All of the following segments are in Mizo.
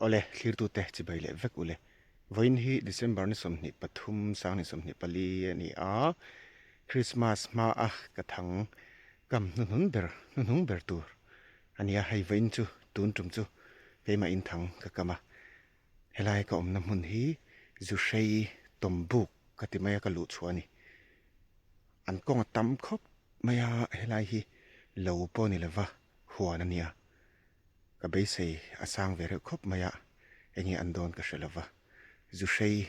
Awle, thlirtute chibai leh vek ule. Vawiin hi December ni 23, sang ni 24 a ni a, Christmas hmaa ka thang kam hnuhnun ber, hnuhnung ber tur a ni a. Hei vawiin chu tun tum chu keimah in thang ka kam a. Helai ka awmna hmun hi Zuhrei Tawmbuk ka ti mai a, ka luh chhuah a ni. An kawng a tam khawp mai a, helai hi lo pawh ni lova huan a nia. Ka beisei a sang ve reuh khawp mai a, enge an dawn ka hre lova, Zuhrei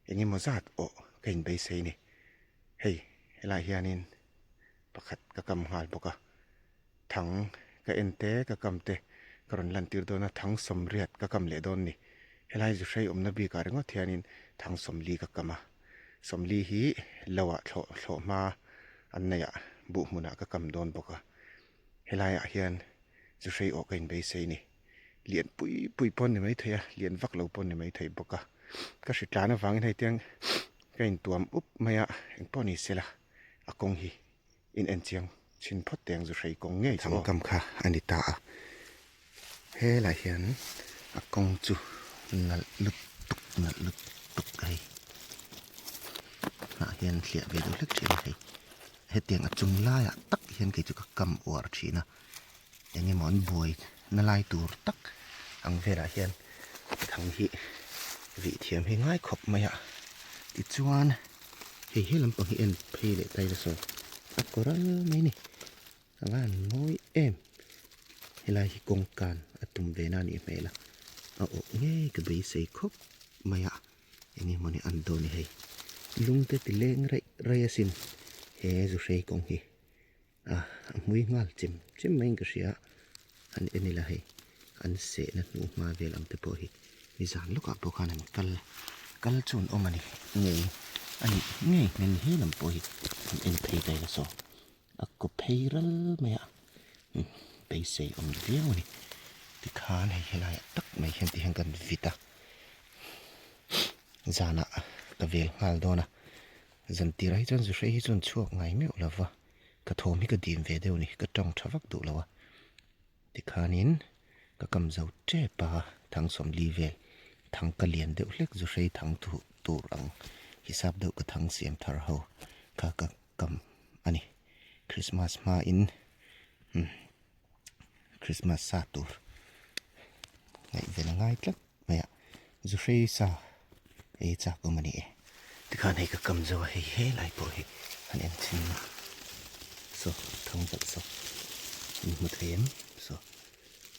eng emaw zat awh ka inbeisei ni. Hei helaiah hianin pakhat ka kam nghal bawk a, thang ka en te ka kam te ka rawn lantir dawn a, thang sawmriat ka kam leh dawn ni. Helai Zuhrei awmna bikah ringawt hianin thang sawmli ka kam a, sawmli hi loah thlawh thlawh hma an neihah buh hmunah ka kam dawn bawk a. Helaiah hian chu hrei awh ka inbeisei ni. Lian pui pui pawn ni maithei a, lian vak lo pawn ni maithei bawk a. Ka hri tlan avangin hei tiang ka intuam up mai a, engpawh ni sela a kawng hi in en chiang chhin phawt teh ang zu hrei kawng ngei chu aw. Thangkam kha a ni ta a, helaiah hian a kawng chu nalh lutuk nalh lutuk a hei. Hnah hian hliah ve deuh hlek thin a hei. Hetiang a chung laiah tak hian kei chu ka kam uar thin a, eng emaw an buai na lai tur tak ang velah hian thang hi vih thiam hi ngai khawp mai a. Tichuan hei he lampang hi en phei leh ta ila saw a kawr al mai ni, a va han mawi em. Helai hi kawngkan a tum ve na a nih hmel a, a awh ngei ka beisei khawp mai a. Enge mawni an dawn i hei lung te ti leng raih raih asin he zu hrei kawng hi a a hmui nghal chem chem maiin ka hria an en ila hei an sehna hnu hma vel ang te pawh hi nizan lawkah pawh khan an kal kal chu an awm a ni ngei a nih ngei hmel he lam pawh hi an en phei ta ila saw a kaw phei ral mai a beisei awm viau a ni tikhan hei helaiah tak mai hian tihian kan vit a. Zanah ka vel nghal dawn a, zan tirah hi chuan Zuhrei hi chuan chhuak ngai meuh lo va, ka thawm hi ka dim ve deuh a ni, ka tawng tha vak duh lo a. Tikhanin ka kam zo tep a, thang sawmli vel thang ka lian deuh hlek Zuhrei thang thuh tur ang hisap deuh ka thang siam thar ho kha ka kam a ni. Christmas hmain Christmas sa tur ngaihven a ngai tlat mai a, zu hrei sa ei chak awm a ni e. Tikhan hei ka kam zo a, hei helai pawh hi han en chhin a, saw thang zalh saw in hmu thei em saw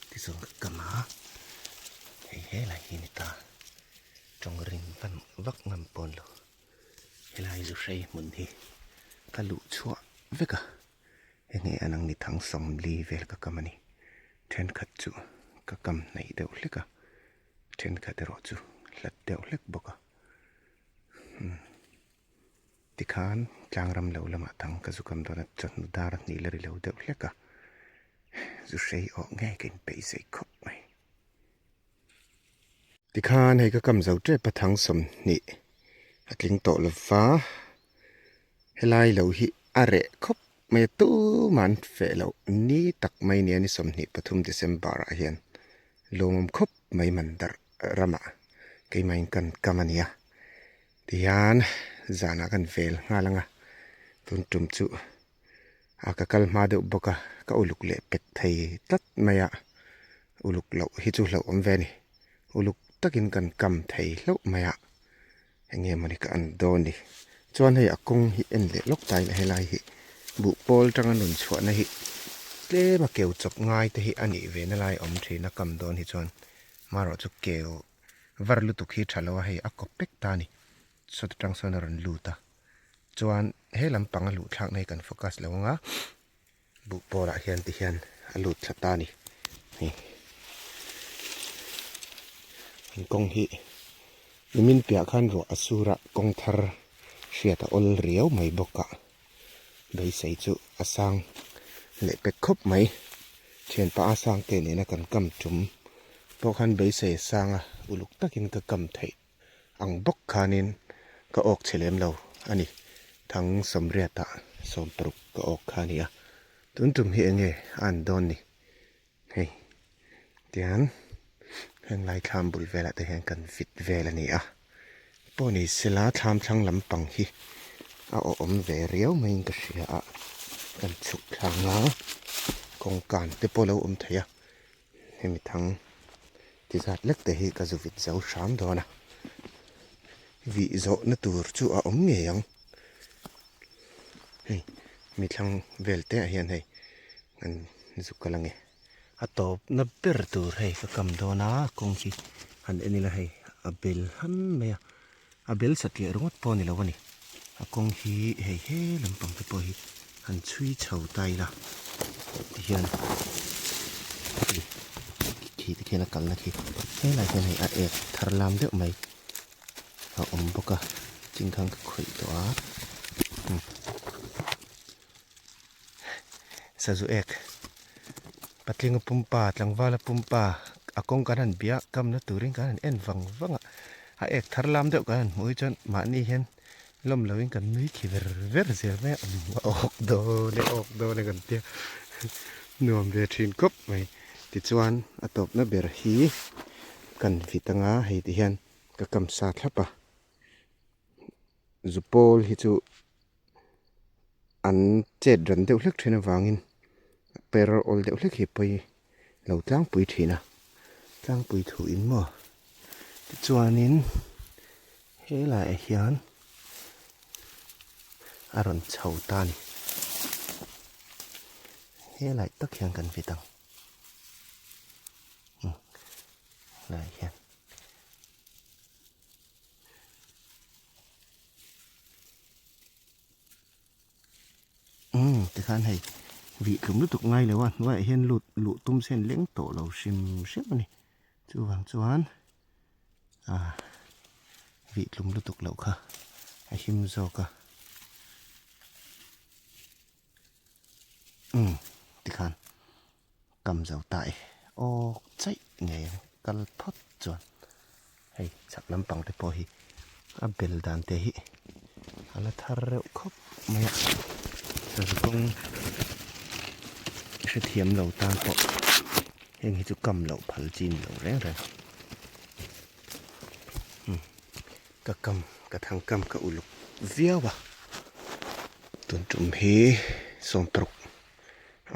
tichuan ka kam a, hei helai hi a ni ta, tawng ring van vak ngam pawn lo, helai zu hrei hmun hi ka luh chhuah vek a. Heng an ang ni thang sawmli vel ka kam a ni. Thenkhat chu ka kam hnaih deuh hlek a, thenkhat erawh chu hlat deuh hlek bawk a. Umm tikhan tlangram lo lamah thang ka zu kam dawn a, chawhnu dar a hnih la ri lo deuh hlek a, zu hrei awh ngei ka inpeih zei khawp mai. Tikhan hei ka kam zo tep a thang 20 a tling tawh lova helai lo hi a reh khawp mai a tumah an feh loh ni tak mai nia ni 23 December ah hian lawmawm khawp mai man darh ramah keimah in kan kam a nia tihian zanah kan vel nghal ang a tun tum chu a ka kal hma deuh bawk a ka uluk leh pek thei tlat mai a uluk loh hi chu hlauh awm ve a ni uluk takin kan kam thei hlauh mai a eng nge mawni ka en dawn ni chuan hei a kawng hi en leh lawk ta ila helai hi buh pawl tanga nun chhuahna hi tlem a keu chawp ngai te hi a nih ve na lai a awm thin a kam dawn hi chuan marawh chu keu var lutuk hi tha lo a hei a kawp pek ta a ni sawta tang sawn a rawn lut a. Chuan he lampang a luh thlakna hi kan focus lo ang a, buh pawlah hian ti hian a lut thla ta a ni. Hei an kawng hi nimin piah khan ruah a sur a kawng thar hriat a awl riau mai bawk a, beisei chu a sang leh pek khawp mai. Thianpa a sang te nena kan kam tum pawh khan beisei a sang a, uluk takin ka kam theih. Ang bawk khanin ka awk chhe lem lo a ni. Thang sawmriatah 60 ka awk kha a ni a. Tun tum hi enge a an dawn ni? Hei tian. Heng lai thlam bul velah te hian kan vit vel a ni a. Pawh ni sela thlam thlang lampang hi a awm ve riau maiin ka hria a, kan chhuk thlang a, kawngkan te pawh a lo awm thei a, hemi thang ti zat lek te hi ka zu vit zo hram dawn a, vih zawhna tur chu a awm ngei ang, hei mi thlang vel te ah hian hei an zu kal ange. A tawpna ber tur hei ka kam dawn a kawng hi han en ila hei a bel han mai a a bel satliah ringawt pawh a ni lo a ni a kawng hi hei he lampang te pawh hi han chhui chho ta ila tihian hei khi tikhian a kalna khi helaiah hian hei a ek thar lam deuh mai a awm bawk a chingkhang ka khawih tawh a. Sazu ek patling a pumpa tlangval a pumpa a kawng kan han bia kamna turin kan han en vang vang a a ek thar lam deuh kan han hmuh hi chuan mahni hian lawm loin kan nui khi ver ver zel mai a a awk dawn e awk dawn e kan tia nuam ve thin khawp mai tichuan a tawpna ber hi kan vit anga hei ti hian ka kam sa thlap a zupawl hi chu. An chet ran deuh hlek thin avangin per awl deuh hlek hi pawi lo tlangpui thin a, tlangpui thu in maw tichuanin helaiah hian a rawn chho ta a ni helai tak hian kan vit ang helaiah hian. Umm tikhan hei vih tlum lutuk ngai lo a hnuaiah hian lut luh tum sen leng tawh lo hrim hrim a ni chuvang chuan ah vih tlum lutuk loh kha a him zawk a umm tikhan kam zo ta e awk chaih ngei ang kal phawt chuan hei chhak lampang te pawh hi a bel dan te hi a la thar reuh khawp mai a kawng hrethiam lo tan pawh heng hi chu kam loh phal chi ni lo reng reng ka kam ka thang kam ka uluk viau a tun tum hi sawmparuk.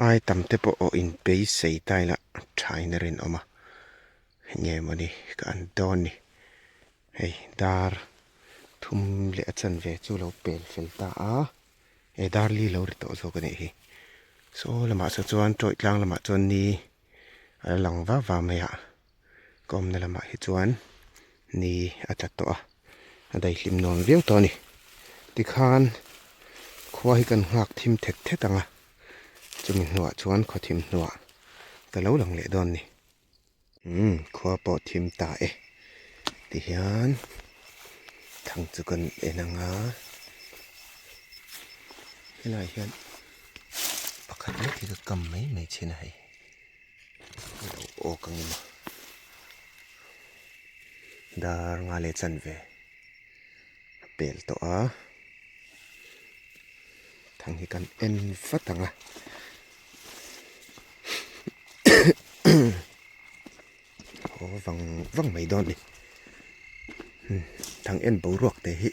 Ai tam te pawh aw in beisei ta ila tha in a rinawm a, nge mawni ka an dawn ni. Hei dar thum leh a chanve chu lo pel fel ta a, he dar li lo ri tawh zawk a nih hi. Saw lamah saw chuan tawih tlang lamah chuan ni a la lang va va mai a, ka awmna lamah hi chuan ni a tla tawh a, a daihlim nuam viau tawh a ni. Tikhan khua hi kan nghak thim thet thet ang a, chumi hnuah chuan khaw thim hnuah ka lo lang leh dawn ni. Umm khua pawh thim ta e tihian thang chu kan en ang a, helaiah hian pakhat lek hi ka kam mai mai thin a hei. Lo awk ang emaw dar nga leh chanve a pel tawh a thang hi kan en vat ang a haw vang vang mai dawn a ni thang en boruak te hi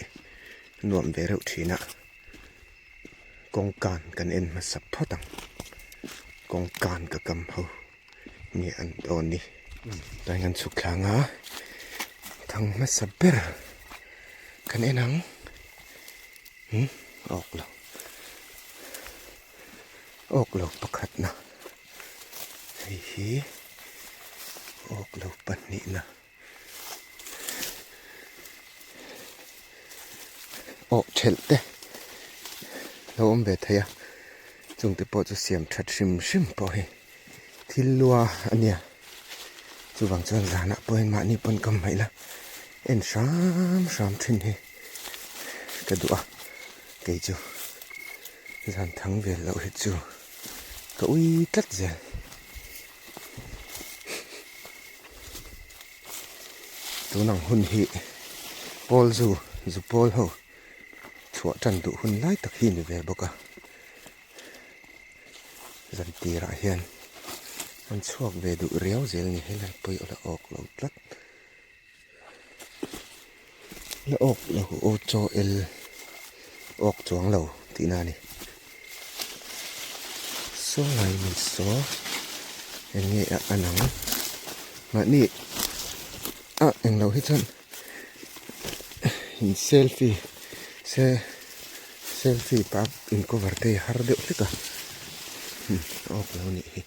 nuam ve reuh thin a. Kawngkan kan en hmasa phawt ang. Kawngkan ka kam ho nge an dawn ni. Tlai kan chhuk thlang a, thang hmasa ber kan en ang. Hmm, awk lo. Awk lo pakhatna. Hei hi awk lo pahnihna. Awh thelh te lo awm ve thei a chung te pawh chu siam that hrim hrim pawh hi thil lua a nia chuvang chuan zanah pawhin mahni pawn ka hmaih la en hram hram thin hi ka duh a kei chu zan thang vel loh hi chu ka ui tlat zel. Tunang hun hi pawl zu zu pawl ho chhuah tan duh hun lai tak hi ni ve bawk a zan tirah hian. An chhuak ve duh riau zel ni helai pawh hi la awk lo tlat. La awk lo aw chaw el awk chuang lo tihna a ni. Saw lai mi saw eng nge a an ang mahni a eng lo hi chuan in selfie se selfie pah in cover te hi har deuh hlek a awk lo nih hi.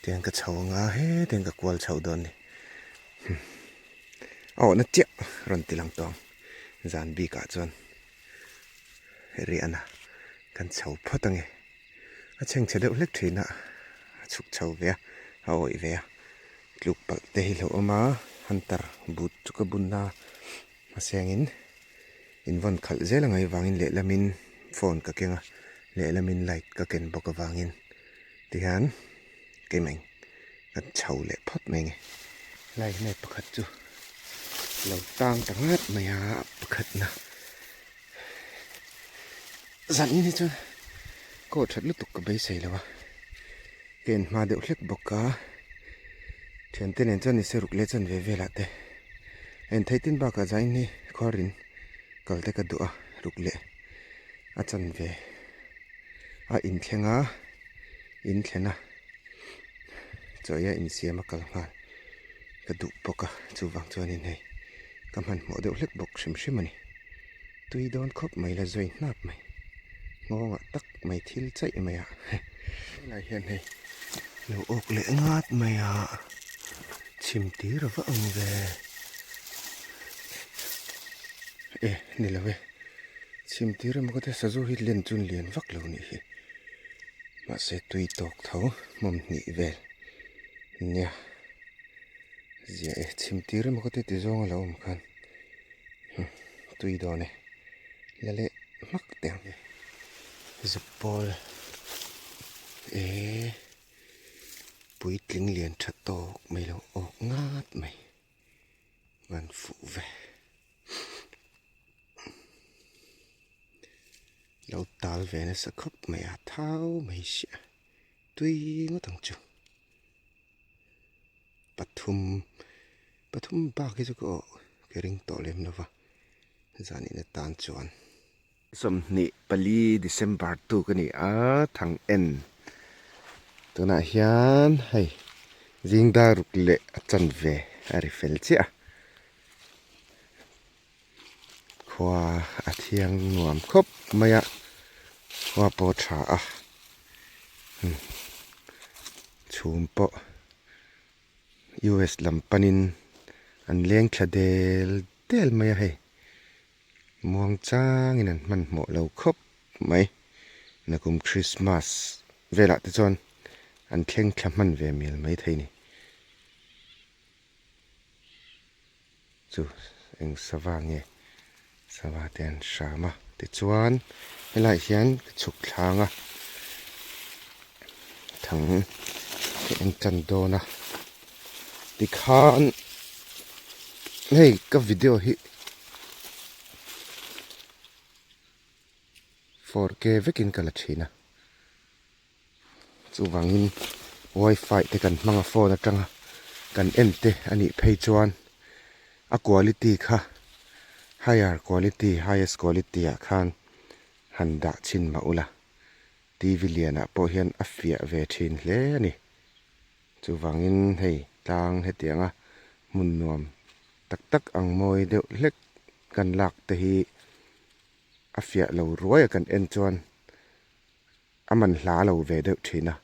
Tiang ka chho anga hetiang ka kual chho dawn ni. A awhna chiah rawn ti lang tawng zan bikah chuan riahna kan chho phawt ange. A chhengchhe deuh hlek thin a, a chhuk chho ve a, a awih ve a. Tluk palh te hi lo awm a, hunter boot chu ka bun a, hmasengin invawn khalh zel angai vangin lehlamin phone ka keng a, lehlamin light ka ken bawk avangin. Tihian keimah in kan chho leh phawt mai nge. Lai hmel pakhat chu lo tang ta ngat mai a pakhatna zan in hi chuan kaw that lutuk ka beisei lo a ka en hma deuh hlek bawk a thiante nen chuan ni se ruk leh chuan ve velah te a en theih tin bakah zan in hi khuar in kal te ka duh a ruk leh a chan ve. a inthleng a inthlen a chawi a insiam a kal nghal ka duh bawk a chuvang chuanin hei ka hmanhmawh deuh hlek bawk hrim hrim a ni tui dawn khawp mai la zui hnap mai nghawngah tak mai thil chaih mai a helai hian hei lo awk leh ngat mai a chhim tir a va ang ve e ni lo e. Chhim tir emaw ka tia sazu hi len chu lian vak lo nih hi mahse tui tawk tho hmawm hnih vel nia zia e chhim tir emaw ka tia ti zawng a lo awm khan tui dawn e la leh hmak teh ang zuk pawl eh puitling lian tha tawk mai lo awk ngat mai. Van fuh ve. Lo tal ve nasa khawp mai a, thau mai sia. Tui ngawt ang chu. Pathum, pathum bak hi chu ka awh ka ring tawh lem lova. Zanin atan chuan. 24 December tuk a ni a, thang en tunah hian hei zing dar ruk leh a chanve a ri fel chiah a, khua a thiang nuam khawp mai a, khua pawh a tha a, chhum pawh US lam panin an leng thla del del mai a hei. Muang changin an hmanhmawh lo khawp mai. Nakum Christmas velah te chuan an thleng thla hman ve mial mai thei ni. Chu eng sava nge sava te an hram a tichuan helaiah hian ka chhuk thlang a thang ka en tan dawn a tikhan hei ka video hi. 4K vekin ka la thin a chuvangin wifi te kan hmang a phone atanga kan en te a nih phei chuan a quality kha higher quality highest quality ah khan han dah chhin mah ula T_V lianah pawh hian a fiah ve thin hle a ni. Chuvangin hei tlang hetianga hmun nuam tak tak ang mawi deuh hlek kan lak te hi a fiah lo ruai a kan en chuan a man hla lo ve deuh thin a,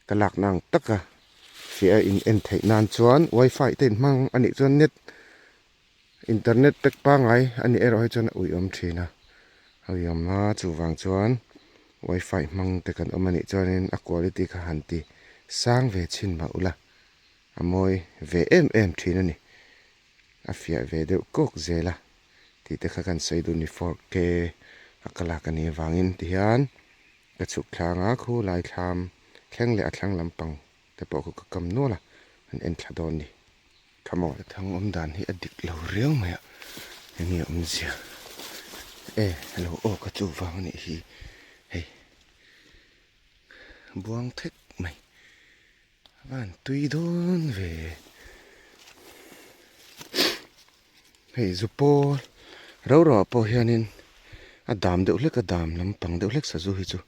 ka lakna ang taka fiah a in en theih nan chuan wifi te in hmang a nih chuan net internet pack pangai a nih erawh hi chuan a uiawm thin a, a uiawm a chuvang chuan wifi hmang te kan awm a nih chuanin a quality kha han ti sang ve chhin mah ula a mawi ve em em thin a ni. A fiah ve deuh kawk zel a tih te kha kan sawi duh ni 4K a ka lak a nih avangin tihian ka chhuk thlang a khu lai thlam thleng leh a thlang lampang te pawh khu ka kam nual a an en thla dawn ni. Come on. Ka thang awm dan hi a dik lo riau mai a enge awmzia e lo aw ka chu vang a nih hi hei buang thek mai. Van tui dawn ve. Hei zu pawl ro ro ah pawh hianin a dam deuh hlek a dam lampang deuh hlek sazu hi chu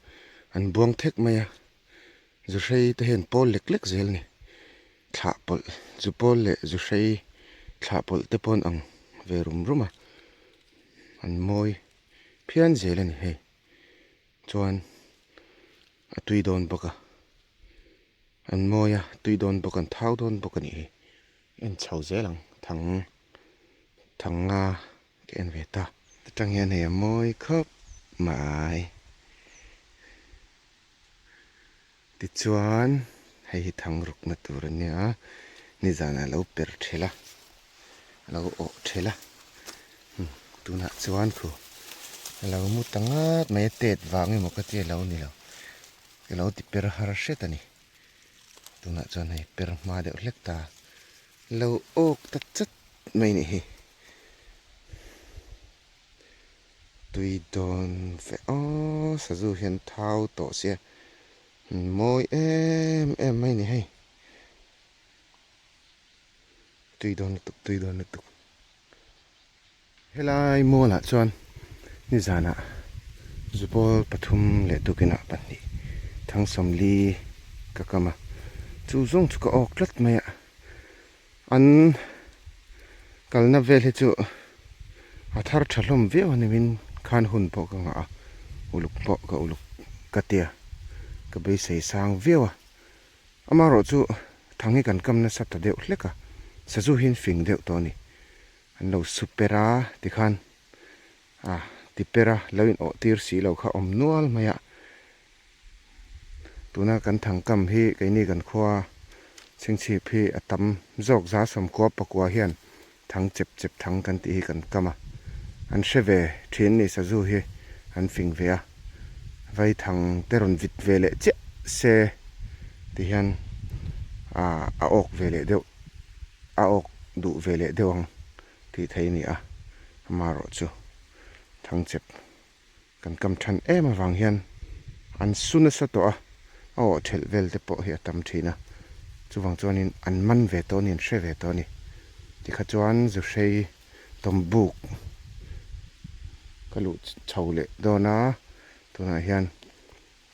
an buang thek mai a zu hrei te hian pawl lek lek zel a ni thlah pawlh zu pawl leh zu hrei thlah pawlh te pawh an ang ve rum rum a an mawi phian zel a ni hei chuan a tui dawn bawk a an mawi a tui dawn bawk an thau dawn bawk a nih hi en chho zel ang thang thang nga ka en ve ta atang hian hei a mawi khawp mai tichuan hei hi thang rukna tur a nia nizanah a lo per thelh a a lo awh thelh a tunah chuan khu a lo mu ta ngat mai a tet vang emaw ka tia lo ni lo ka lo ti per har hret a ni tunah chuan hei per hma deuh hlek ta lo awk ta chat mai a nih hi tui dawn ve aw sazu hian thau tawh sia mawi em em mai a ni hei. Tui dawn lutuk tui dawn lutuk helai mall ah chuan nizanah zupawl pathum leh tukinah pahnih Thangsawmli ka kam a chu zawng chu ka awk tlat mai a an kalna vel hi chu a thar tha hlawm viau a ni min khan hun pawh ka ngah a uluk pawh ka uluk ka tia ka beisei sang viau a. Amaherawh chu thang hi kan kam nasa ta deuh hlek a, sazu hi an fing deuh tawh a ni. An lo su per a tikhan a ti per a, lo in awh tir si lo kha awm nual mai a. Tuna kan thang kam hi keini kan khua chhingchhip hi a tam zawk za sawmkua pakua hian thang chep chep thang kan tih hi kan kam a. An hre ve thin ni sazu hi an fing ve a, vai thang te rawn vit ve leh chiah se ti hian ah a awk ve leh deuh a awk duh ve leh deuh ang tih thei a ni a, amaherawh chu thang chep kan kam than em avang hian an su nasa tawh a, a awh thelh vel te pawh hi a tam thin a, chuvang chuanin an man ve tawh a ni, an hre ve tawh a ni. Tikha chuan Zuhrei tawmbuk ka luh chho leh dawn a, tunah hian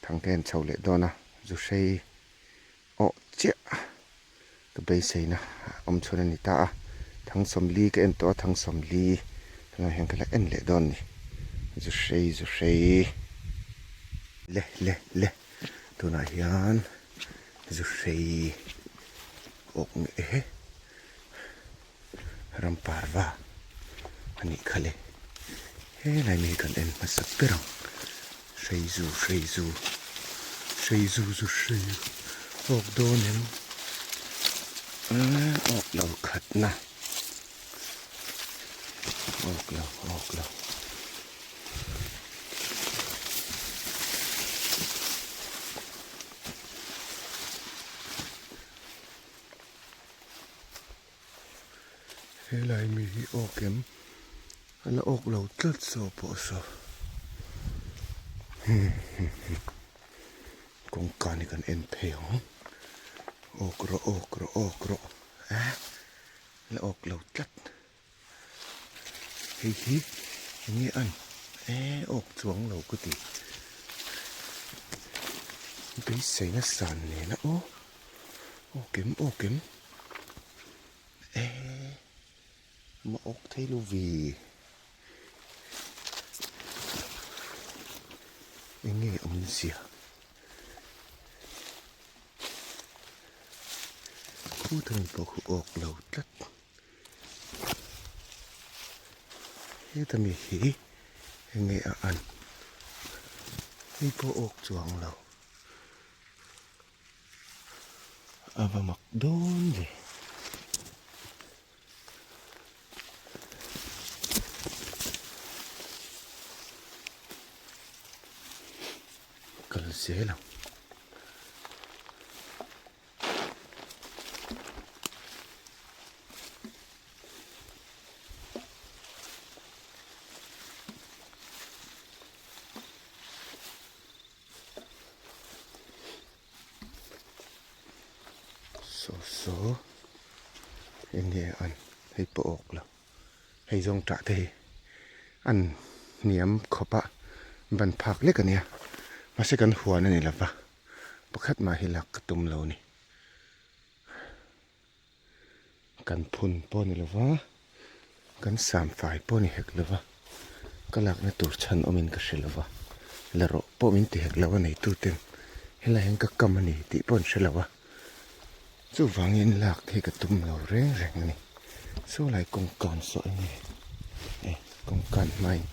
thangte an chho leh dawn a, Zuhrei awh chiah ka beiseina awm chhun a ni ta a, Thangsawmli ka en tawh a, Thangsawmli tunah hian ka la en leh dawn a ni, Zuhrei Zuhrei le le le tunah hian Zuhrei awk nge ehe Ramparva a nih kha le helai mi hi kan en hmasa ber ang Hreizu Hreizu Hreizu zu hrei awk dawn em aaa awk lo khat na awk lo awk lo. Helai mi hi awk em a la awk lo tlat saw pawh saw kawngka ni kan en phei ang awk rawh awk rawh awk rawh a la awk lo tlat hei hi enge an e awk chuang lo ka ti beiseina san nena aw awk em awk em e ma awk thei lo ve enge awmzia. Khuthang pawh khu awk lo tlat. Heta mi hi enge a an hei pawh awk chuang lo a va mak dawn ve. Kal zel ang. Saw eng nge an hei pawh awk lo hei zawng tah te hi an hniam khawp a ban phak lek a nia mahse kan huan a ni lova pakhat mah hi lak ka tum lo a ni kan phun pawh a ni lova kan sam fai pawh a ni hek lova ka lakna tur chhan awmin ka hre lova la rawh pawh min ti hek lo a neitu ten helai hian ka kam a ni tih pawh an hre lo a. Chuvangin lak hi ka tum lo reng reng a ni. Saw lai kawngkan saw eng nge e kawngkan hmain.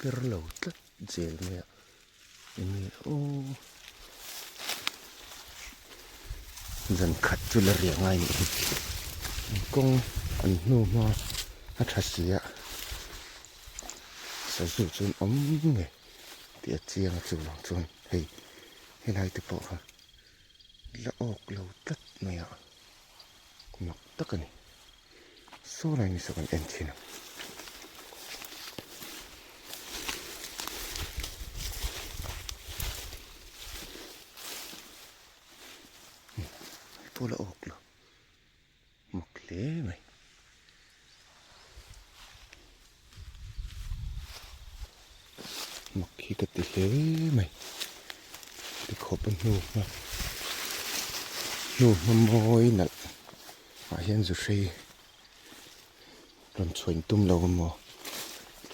Ker lo tlat zel mai a eng nge aw. Zan khat chu la riah ngai nih hi. Kawng an hnu hma a tha si a. Sazu chu an awm nge tih a chiang a chuvang chuan hei helai te pawh kha la awk lo tlat mai a mak tak a ni saw lai ni saw kan en thin ang. Hei pawh la awk lo. Mak hle mai. Mak hi ka ti hle mai. Ti khawp a hnu hma hnu hma mawi nalh ah hian zu hrei rawn chhuain tum lo emaw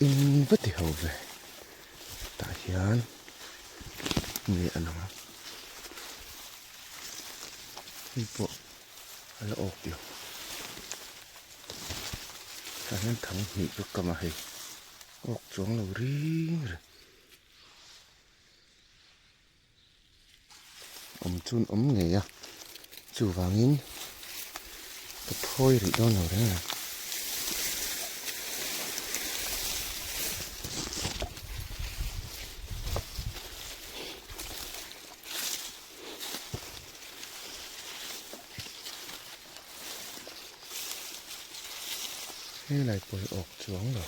eng va ti ho ve tah hian nge a lang hei pawh. A la awk lo. Tah hian thang hnih chu kam a hei. Awk chuang lo ring reng. Awm chu an awm ngei a. Chuvangin ka phawi rih dawn lo reng reng. Helai pawh hi awk chuang lo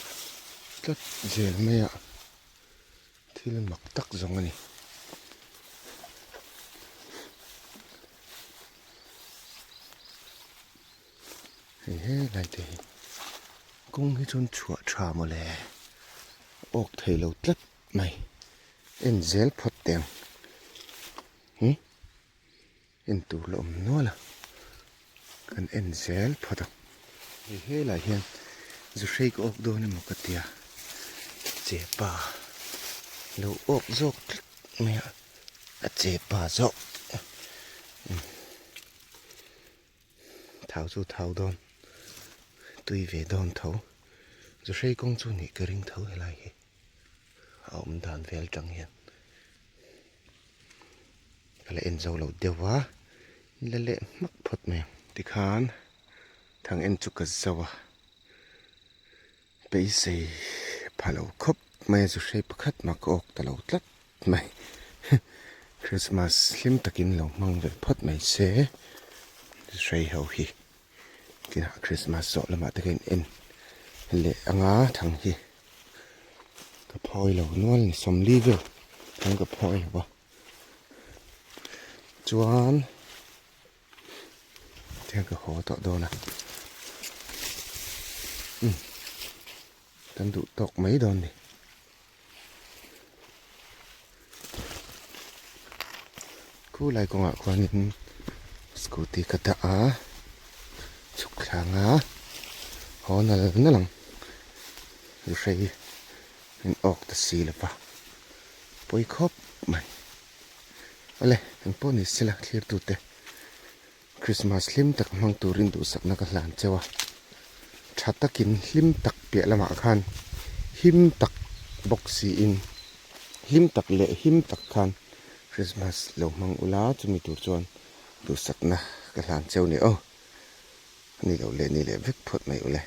tlat zel mai a thil mak tak zawng a ni. Hei helai te hi kawng hi chuan chhuah tha mawle awk thei lo tlat mai en zel phawt teh ang. Hi en tur la awm nual a kan en zel phawt a hei helai hian zu hrei ka awk dawn emaw ka tia chepa lo awk zawk tlat mai a a chepa zawk thau chu thau dawn tui ve dawn tho zu hrei kawng chu nih ka ring tho helai hi a awm dan vel tang hian. Ka la en zo lo deuh a, la leh hmak phawt mai ang. Tikhan thang en chu ka zo a, beisei pha lo khawp mai a, zu hrei pakhat mah ka awk ta lo tlat mai. Christmas hlim takin lo hmang ve phawt mai se, zu hrei ho hi tinah Christmas zawh lamah te ka in en leh anga thang hi. Ka phawi lo nual ni 40 vel thang ka phawi lo a chuan tiang ka haw tawh dawn a umm kan duh tawk mai dawn ni khulai kawngah khuanin scooty ka dah a chhuk thlang a haw nal nal ang luhrei in awk ta si lo va pawi khawp mai awle engpawh ni sela thlir tute Christmas hlim tak hmang turin duhsakna ka hlan cheu a, tha takin hlim tak piah lamah khan him tak bawk siin hlim tak leh him tak khan Christmas lo hmang ula chumi tur chuan duhsakna ka hlan cheu ni aw, ni lo leh ni leh vek phawt mai ule.